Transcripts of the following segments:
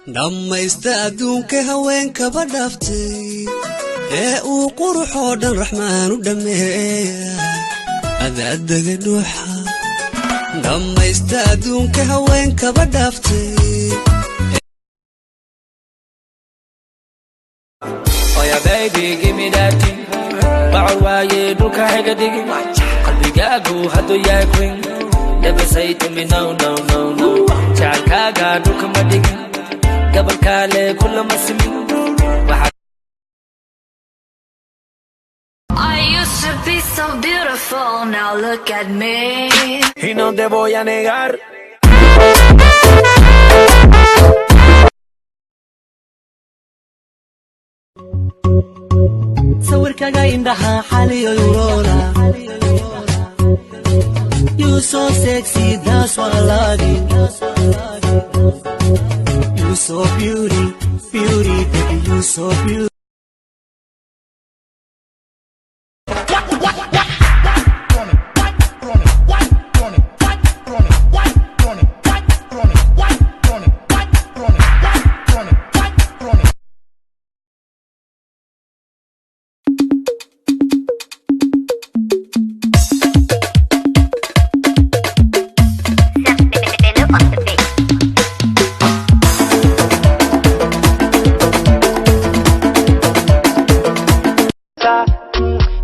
Dhammaysta adduunka haweenkaba dhaaftay ee uu quruxoo dhan Raxmaan u dhammeeya adaadaga dhuuxa. Dhammaysta adduunka haweenkaba dhaaftay. Oh yeah, baby, give me that thing. Bacur waaye dhulka xiga dhigin. Qalbigaagu hadduu yahay queen. Never say to me no, no, no, no. Jacaylkaaga dhulka ma dhigin. Gabalkaale kulama simin. Waxaa I used to be so beautiful, now look at me. Y no te voy a negar. Sawirkaga indhaha xaliyo yurola. You so sexy, that's why I love you. You so beauty, beauty, baby, you so beauty.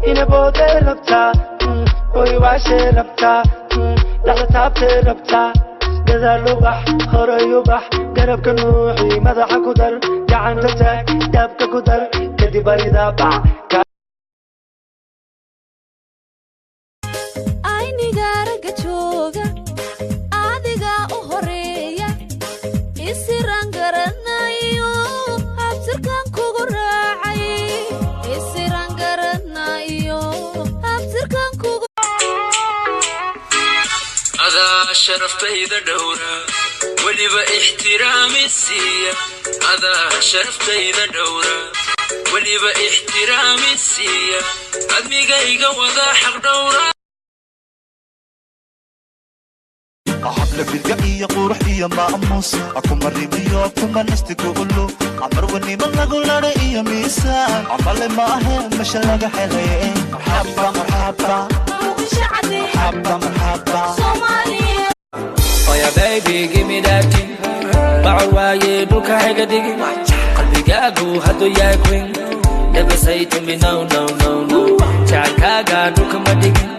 Inaboodee rabtaa, oy waashee rabtaa, dhaxda taabtee rabtaa, gadaal u bax, horay u bax, garabka nuuxi, madaxa ku dar, gacanta taag, daabka ku dar, kadib aridaa bax. Ayniga ragga jooga adiga u horeeya, isiran garanayo habtirkan kugu raacay, isiran garanayo habtirkan kugu. Adaa sharaftayda dhowra, weliba ixtiraami siiya. Adaa sharaftayda dhowra, weliba ixtiraami siiya, admigayga wada xaq dhowra. Habla bilga iyo qurux iyo maamus akumarimiyo kumanastigulu amarwanimo lagu ladhay iyo miisaan camale maahe mesha laga helay. Marxaba, marxaba, marxaba, marxaba. Oh yeah, baby, give me that thing. Bacur waaye dhulka xiga dhigin. Qalbigaagu hadduu yahay queen. Never say to me no, no, no, no. Jacaylkaaga dhulka ma dhigin.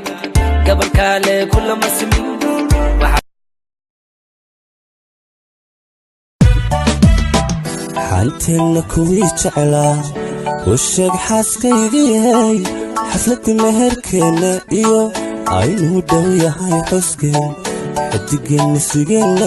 Gabalkaale kulama simin. Waxaa Xanteenna kuwii jeclaa u sheeg xaaskaygiyey xafladda meherkeenna iyo aynuu dhow yahay xuskeen xidigeenna sugeenna.